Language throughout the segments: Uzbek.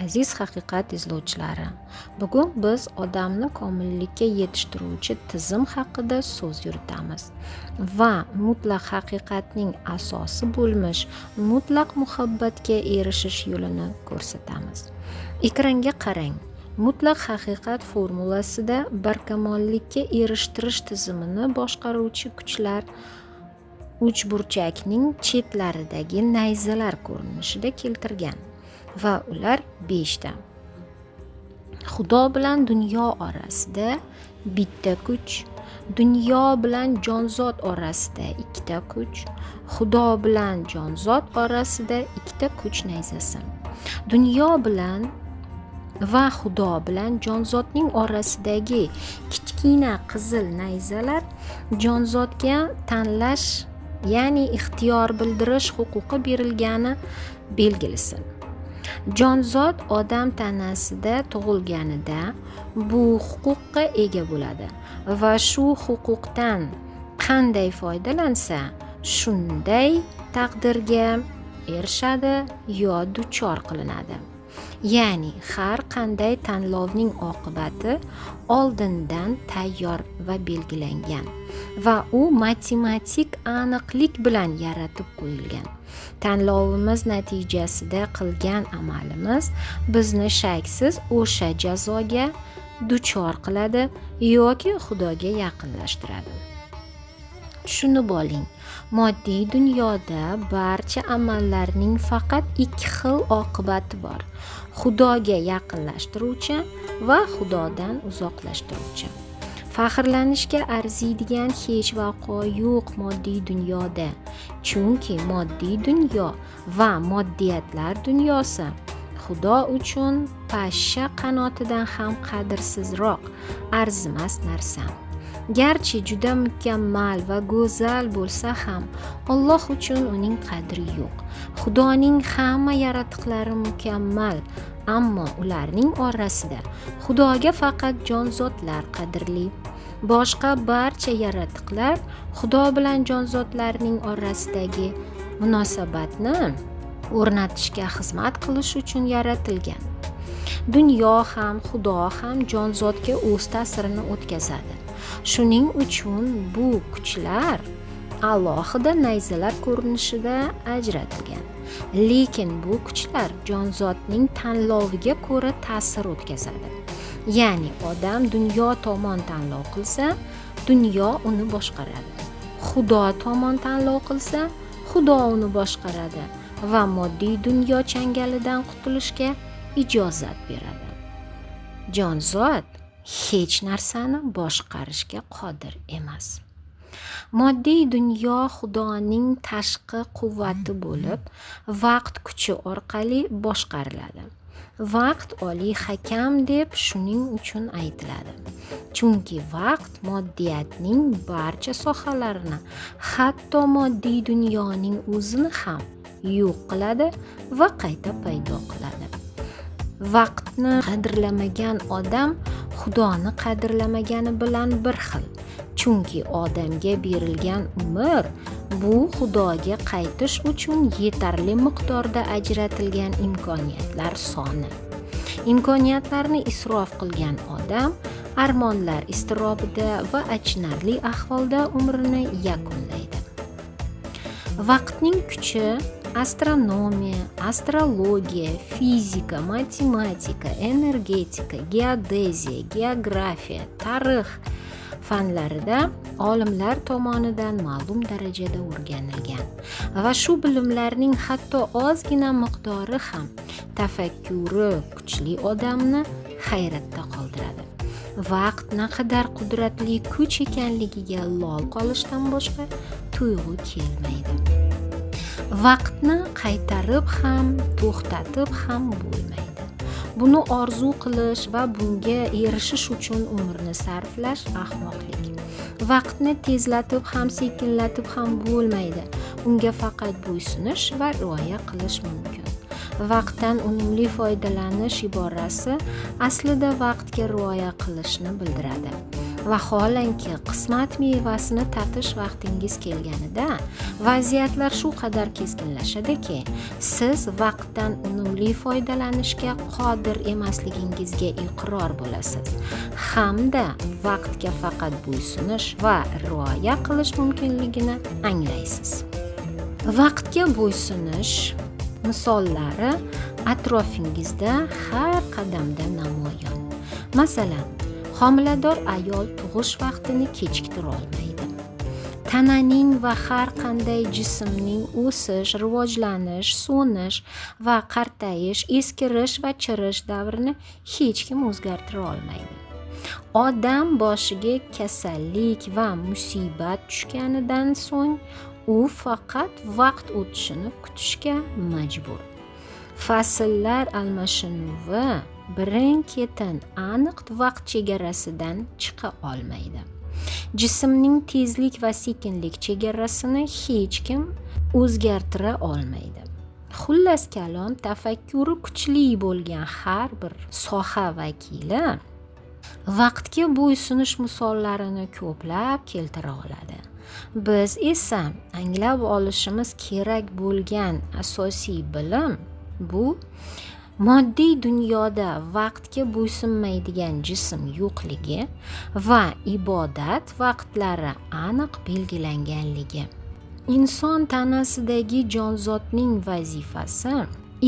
Aziz haqiqat izlovchilari, bugun biz odamni komillikka yetishtiruvchi tizim haqida so'z yuritamiz va mutlaq haqiqatning asosi bo'lmish mutlaq muhabbatga erishish yo'lini ko'rsatamiz. Ekranga qarang. Mutlaq haqiqat formulasida barkamollikka erishtirish tizimini boshqaruvchi kuchlar uchburchakning chetlaridagi nayzalar ko'rinishida keltirgan va ular 5 ta. Xudo bilan dunyo orasida bitta kuch, dunyo bilan jonzot orasida ikkita kuch, Xudo bilan jonzot orasida ikkita kuch nayzasi. Dunyo bilan va Xudo bilan jonzotning orasidagi kichkina qizil nayzalar jonzotga tanlash, ya'ni ixtiyor bildirish huquqi berilgani belgilisi. Jonzot odam tanasida tug'ilganida bu huquqqa ega bo'ladi va shu huquqdan qanday foydalansa, shunday taqdirga erishadi yo duchor qilinadi. Ya'ni har qanday tanlovning oqibati oldindan tayyor va belgilangan va u matematik aniqlik bilan yaratib qo'yilgan. Tanlovimiz natijasida qilgan amalimiz bizni shaksiz o'sha jazoga duchor qiladi yoki Xudoga yaqinlashtiradi. Tushunib oling, moddiy dunyoda barcha amallarning faqat ikki xil oqibati bor: Xudoga yaqinlashtiruvchi va Xudodan uzoqlashtiruvchi. Faxrlanishga arziydigan hech vaqo yo'q moddiy dunyoda, chunki moddiy dunyo va moddiyatlar dunyosi Xudo uchun pashsha qanotidan ham qadrsizroq, arzimas narsa. Garchi juda mukammal va go'zal bo'lsa ham, Alloh uchun uning qadri yo'q. Xudoning hamma yaratiqlari mukammal, ammo ularning orasida Xudoga faqat jonzotlar qadrli. Boshqa barcha yaratiqlar Xudo bilan jonzotlarning orasidagi munosabatni o'rnatishga xizmat qilish uchun yaratilgan. Dunyo ham, Xudo ham jonzotga o'z ta'sirini o'tkazadi. Shuning uchun bu kuchlar alohida nayzalar ko'rinishida ajratilgan. Lekin bu kuchlar jonzotning tanloviga ko'ra ta'sir o'tkazadi. Ya'ni odam dunyo tomon tanlov qilsa, dunyo uni boshqaradi. Xudo tomon tanlov qilsa, Xudo uni boshqaradi va moddiy dunyo changalidan qutulishga ijozat beradi. Jonzot hech narsani boshqarishga qodir emas. Moddiy dunyo Xudoning tashqi quvvati bo'lib, vaqt kuchi orqali boshqariladi. Vaqt oliy hakam deb shuning uchun aytiladi. Chunki vaqt moddiyatning barcha sohalarini, hatto moddiy dunyoning o'zini ham yo'q qiladi va qayta paydo qiladi. Vaqtni qadrlamagan odam Xudoni qadrlamagani bilan bir xil. Chunki odamga berilgan umr bu Xudoga qaytish uchun yetarli miqdorda ajratilgan imkoniyatlar soni. Imkoniyatlarni isrof qilgan odam armonlar iztirobida va achinarli ahvolda umrini yakunlaydi. Vaqtning kuchi astronomiya, astrologiya, fizika, matematika, energetika, geodeziya, geografiya, tarix fanlarida olimlar tomonidan ma'lum darajada o'rganilgan va shu bilimlarning hatto ozgina miqdori ham tafakkuri kuchli odamni hayratda qoldiradi. Vaqt naqadar qudratli kuch ekanligiga lol qolishdan boshqa tuyg'u kelmaydi. Vaqtni qaytarib ham, to'xtatib ham bo'lmaydi. Buni orzu qilish va bunga erishish uchun umrni sarflash ahmoqlik. Vaqtni tezlatib ham, sekinlatib ham bo'lmaydi. Unga faqat bo'ysunish va rioya qilish mumkin. Vaqtdan unumli foydalanish iborasi aslida vaqtga rioya qilishni bildiradi. Vaholanki, qismat mevasini tatish vaqtingiz kelganida vaziyatlar shu qadar keskinlashadiki, siz vaqtdan unumli foydalanishga qodir emasligingizga iqror bo'lasiz hamda vaqtga faqat bo'ysunish va rioya qilish mumkinligini anglaysiz. Vaqtga bo'ysunish misollari atrofingizda har qadamda namoyon. Masalan, homilador ayol tug'ish vaqtini kechiktira olmaydi. Tananing va har qanday jismning o'sish, rivojlanish, so'nish va qartayish, eskirish va chirish davrini hech kim o'zgartira olmaydi. Odam boshiga kasallik va musibat tushganidan so'ng u faqat vaqt o'tishini kutishga majbur. Fasllar almashinuvi birin-ketin aniq vaqt chegarasidan chiqa olmaydi. Jismning tezlik va sekinlik chegarasini hech kim o'zgartira olmaydi. Xullas kalom, tafakkuri kuchli bo'lgan har bir soha vakili vaqtga bo'ysunish misollarini ko'plab keltira oladi. Biz esa anglab olishimiz kerak bo'lgan asosiy bilim bu moddiy dunyoda vaqtga bo'ysunmaydigan jism yo'qligi va ibodat vaqtlari aniq belgilanganligi. Inson tanasidagi jonzotning vazifasi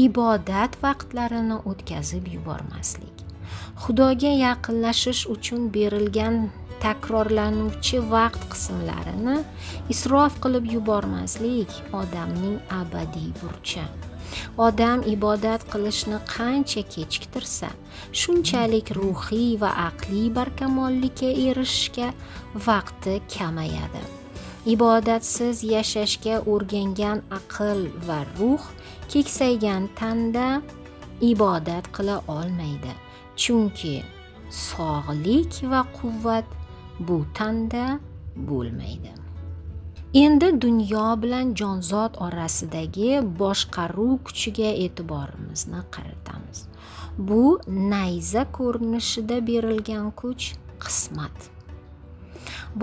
ibodat vaqtlarini o'tkazib yubormaslik. Xudoga yaqinlashish uchun berilgan takrorlanuvchi vaqt qismlarini isrof qilib yubormaslik odamning abadiy burchi. Odam ibodat qilishni qancha kechiktirsa, shunchalik ruhiy va aqliy barkamollikka erishishga vaqti kamayadi. Ibodatsiz yashashga o'rgangan aql va ruh keksaygan tanda ibodat qila olmaydi. Chunki sog'lik va quvvat bu tanda bo'lmaydi. Endi dunyo bilan jonzot orasidagi boshqaruv kuchiga e'tiborimizni qaratamiz. Bu nayza ko'rinishida berilgan kuch qismat.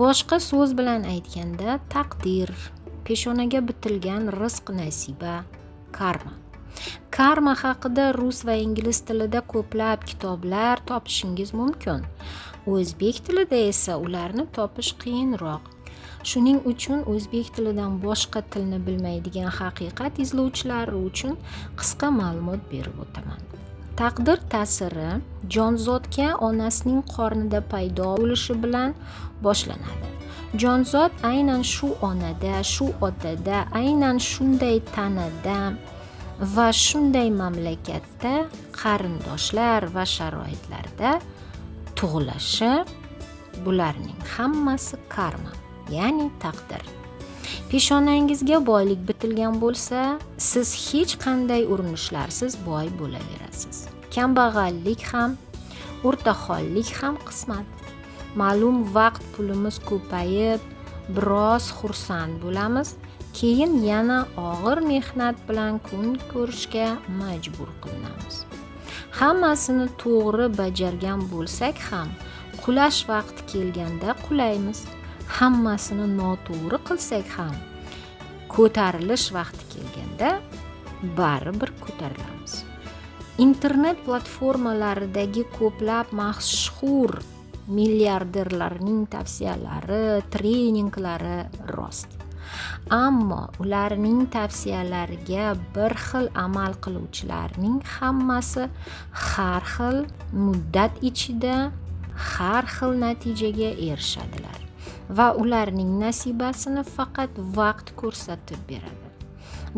Boshqa so'z bilan aytganda taqdir, peshonaga bitilgan rizq nasiba, karma. Karma haqida rus va ingliz tilida ko'plab kitoblar topishingiz mumkin. O'zbek tilida esa ularni topish qiyinroq. Shuning uchun o'zbek tilidan boshqa tilni bilmaydigan haqiqat izlovchilari uchun qisqa ma'lumot berib o'taman. Taqdir ta'siri jonzotga onasining qornida paydo bo'lishi bilan boshlanadi. Jonzot aynan shu onada, shu otada, aynan shunday tanada va shunday mamlakatda, qarindoshlar va sharoitlarda tug'ilishi, bularning hammasi karma, ya'ni taqdir. Peshonangizga boylik bitilgan bo'lsa, siz hech qanday urinishlarsiz boy bo'laverasiz. Kambag'allik ham, o'rtahollik ham qismat. Ma'lum vaqt pulimiz ko'payib, biroz xursand bo'lamiz, keyin yana og'ir mehnat bilan kun ko'rishga majbur qilinamiz. Hammasini to'g'ri bajargan bo'lsak ham, qulash vaqti kelganda qulaymiz. Hammasini noto'g'ri qilsak ham, ko'tarilish vaqti kelganda baribir ko'tarilamiz. Internet platformalaridagi ko'plab mashhur milliarderlarning tavsiyalari, treninglari rost. Ammo ularning tavsiyalariga bir xil amal qiluvchilarning hammasi har xil muddat ichida har xil natijaga erishadilar va ularning nasibasini faqat vaqt ko'rsatib beradi.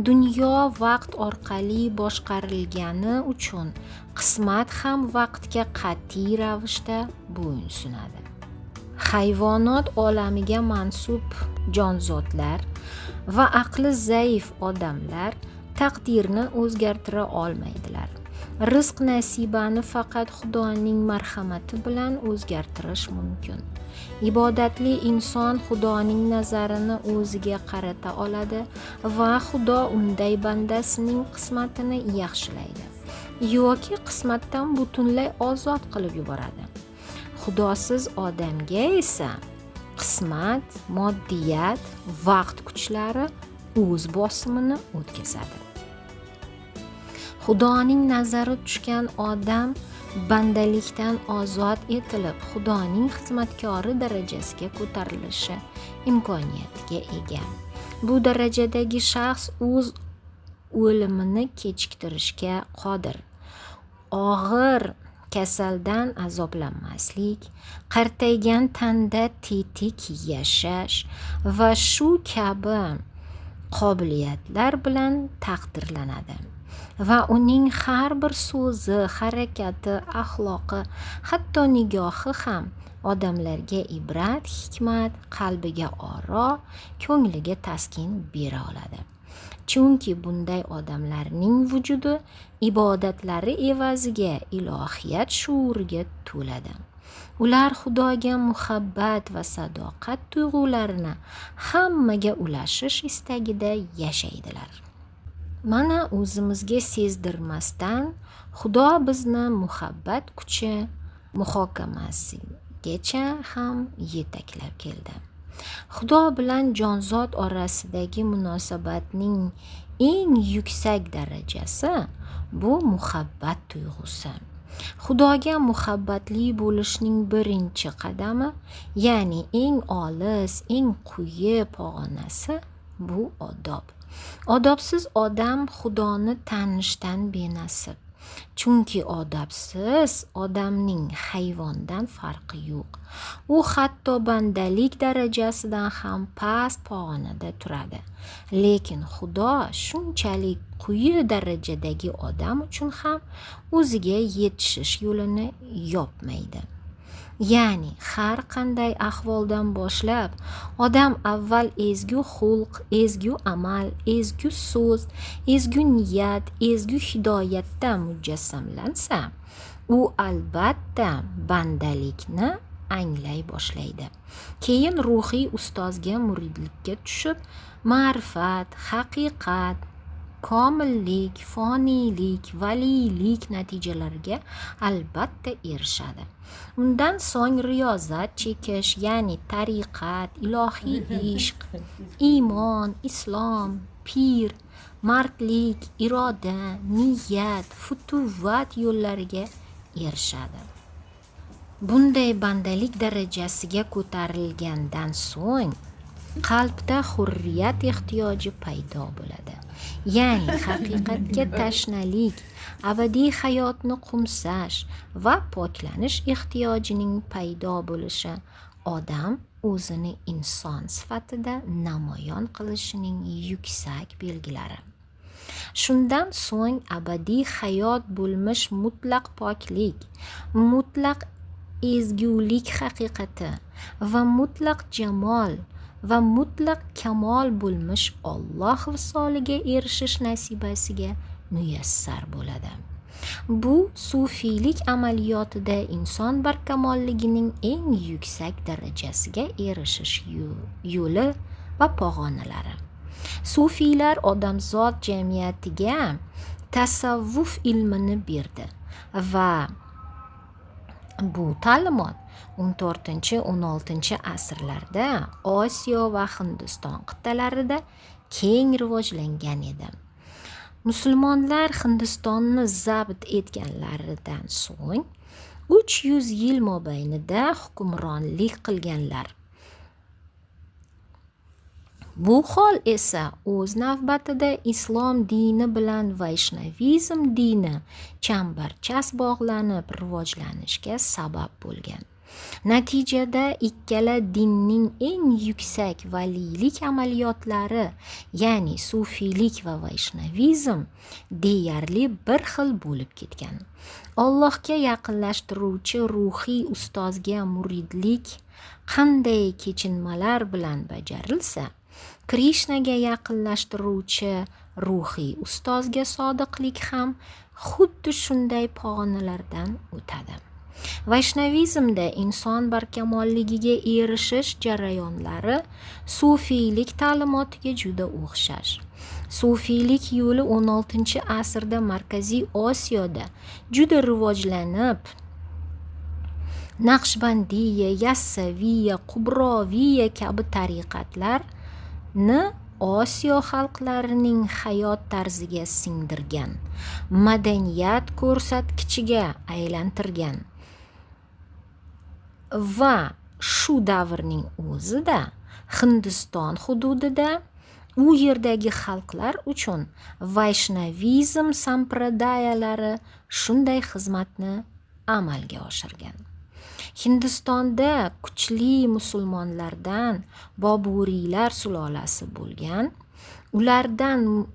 Dunyo vaqt orqali boshqarilgani uchun qismat ham vaqtga qat'iy ravishda bo'ysunadi. Hayvonot olamiga mansub jonzotlar va aqli zaif odamlar taqdirni o'zgartira olmaydilar. Rizq nasibani faqat Xudoning marhamati bilan o'zgartirish mumkin. Ibodatli inson Xudoning nazarini o'ziga qarata oladi va Xudo unday bandasining qismatini yaxshilaydi yoki qismatdan butunlay ozod qilib yuboradi. Xudosiz odamga esa qismat, moddiyat, vaqt kuchlari o'z bosimini o'tkazadi. Xudoning nazari tushgan odam bandalikdan ozod etilib, Xudoning xizmatkori darajasiga ko'tarilishi imkoniyatiga ega. Bu darajadagi shaxs o'z o'limini kechiktirishga qodir. Og'ir kasaldan azoblanmaslik, qartaygan tanda tetik yashash va shu kabi qobiliyatlar bilan taqdirlanadi. Va uning har bir so'zi, harakati, axloqi, hatto nigohi ham odamlarga ibrat, hikmat, qalbiga oro, ko'ngliga taskin bera oladi. Chunki bunday odamlarning vujudi ibodatlari evaziga ilohiyat shuuriga to'ladi. Ular Xudoga muhabbat va sadoqat tuyg'ularini hammaga ulashish istagida yashaydilar. Mana o'zimizga sezdirmasdan Xudo bizni muhabbat kuchi muhokamasigacha ham yetaklab keldi. Xudo bilan jonzot orasidagi munosabatning eng yuksak darajasi bu muhabbat tuyg'usi. Xudoga muhabbatli bo'lishning birinchi qadami, ya'ni eng olis, eng quyi pog'onasi bu odob. Odobsiz odam Xudoni tanishdan benasib. Chunki odobsiz odamning hayvondan farqi yo'q. U hatto bandalik darajasidan ham past pog'onada turadi. Lekin Xudo shunchalik quyi darajadagi odam uchun ham o'ziga yetishish yo'lini yopmaydi. Ya'ni har qanday ahvoldan boshlab odam avval ezgu xulq, ezgu amal, ezgu so'z, ezgu niyat, ezgu hidoyatda mujassamlansa, u albatta bandalikni anglay boshlaydi. Keyin ruhiy ustozga muridlikka tushib, ma'rifat, haqiqat, komillik, foniylik, valiylik natijalariga albatta erishadi. Undan so'ng riyozat chekish, ya'ni tariqat, ilohiy ishq, iymon, islom, pir, mardlik, iroda, niyat, futuvvat yo'llariga erishadi. Bunday bandalik darajasiga ko'tarilgandan so'ng qalbda hurriyat ehtiyoji paydo bo'ladi. Ya'ni haqiqatga tashnalik, abadiy hayotni qo'msash va poklanish ehtiyojining paydo bo'lishi odam o'zini inson sifatida namoyon qilishining yuksak belgilari. Shundan so'ng abadiy hayot bo'lmish mutlaq poklik, mutlaq ezgulik haqiqati va mutlaq jamol va mutlaq kamol bo'lmish Alloh visoliga erishish nasibasiga muyassar bo'ladi. Bu sufiylik amaliyotida inson barkamolligining eng yuksak darajasiga erishish yo'li va pog'onalari. Sufiylar odamzod jamiyatiga tasavvuf ilmini berdi va bu ta'limot 14-16 asrlarda Osiyo va Hindiston qit'alarida keng rivojlangan edi. Musulmonlar Hindistonni zabt etganlaridan so'ng 300 yil mobaynida hukmronlik qilganlar. Bu hol esa o'z navbatida islom dini bilan vayshnavizm dini chambarchas bog'lanib rivojlanishga sabab bo'lgan. Natijada ikkala dinning eng yuksak valiylik amaliyotlari, ya'ni sufiylik va vayshnavizm deyarli bir xil bo'lib ketgan. Allohga yaqinlashtiruvchi ruhiy ustozga muridlik qanday kechinmalar bilan bajarilsa, Krishnaga yaqinlashtiruvchi ruhiy ustozga sodiqlik ham xuddi shunday pog'onalardan o'tadi. Vayshnavizmda inson barkamolligiga erishish jarayonlari sufiylik ta'limotiga juda o'xshash. Sufiylik yo'li 16-asrda Markaziy Osiyoda juda rivojlanib, Naqshbandiya, Yassaviya, Qubroviya kabi tariqatlarni Osiyo xalqlarining hayot tarziga singdirgan, madaniyat ko'rsatkichiga aylantirgan va shu davrning o'zida Hindiston hududida u yerdagi xalqlar uchun vayshnavizm sampradayalari shunday xizmatni amalga oshirgan. Hindistonda kuchli musulmonlardan Boburiylar sulolasi bo'lgan. Ulardan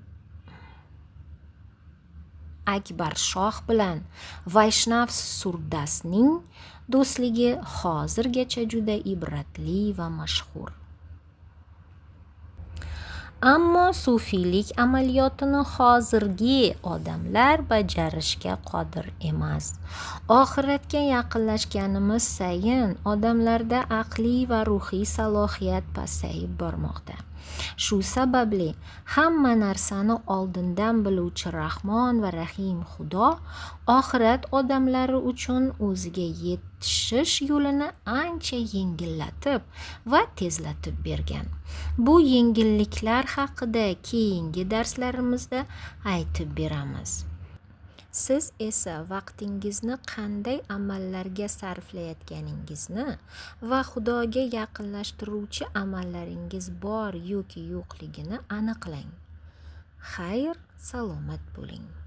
Akbar shoh bilan Vayshnav Surdasning do'stligi hozirgacha juda ibratli va mashhur. Ammo sufiylik amaliyotini hozirgi odamlar bajarishga qodir emas. Oxiratga yaqinlashganimiz sayin odamlarda aqliy va ruhiy salohiyat pasayib bormoqda. Shu sababli hamma narsani oldindan biluvchi Rahmon va Rahim Xudo oxirat odamlari uchun o'ziga yetishish yo'lini ancha yengillatib va tezlatib bergan. Bu yengilliklar haqida keyingi darslarimizda aytib beramiz. Siz esa vaqtingizni qanday amallarga sarflayotganingizni va Xudoga yaqinlashtiruvchi amallaringiz bor yoki yo'qligini aniqlang. Xayr, salomat bo'ling.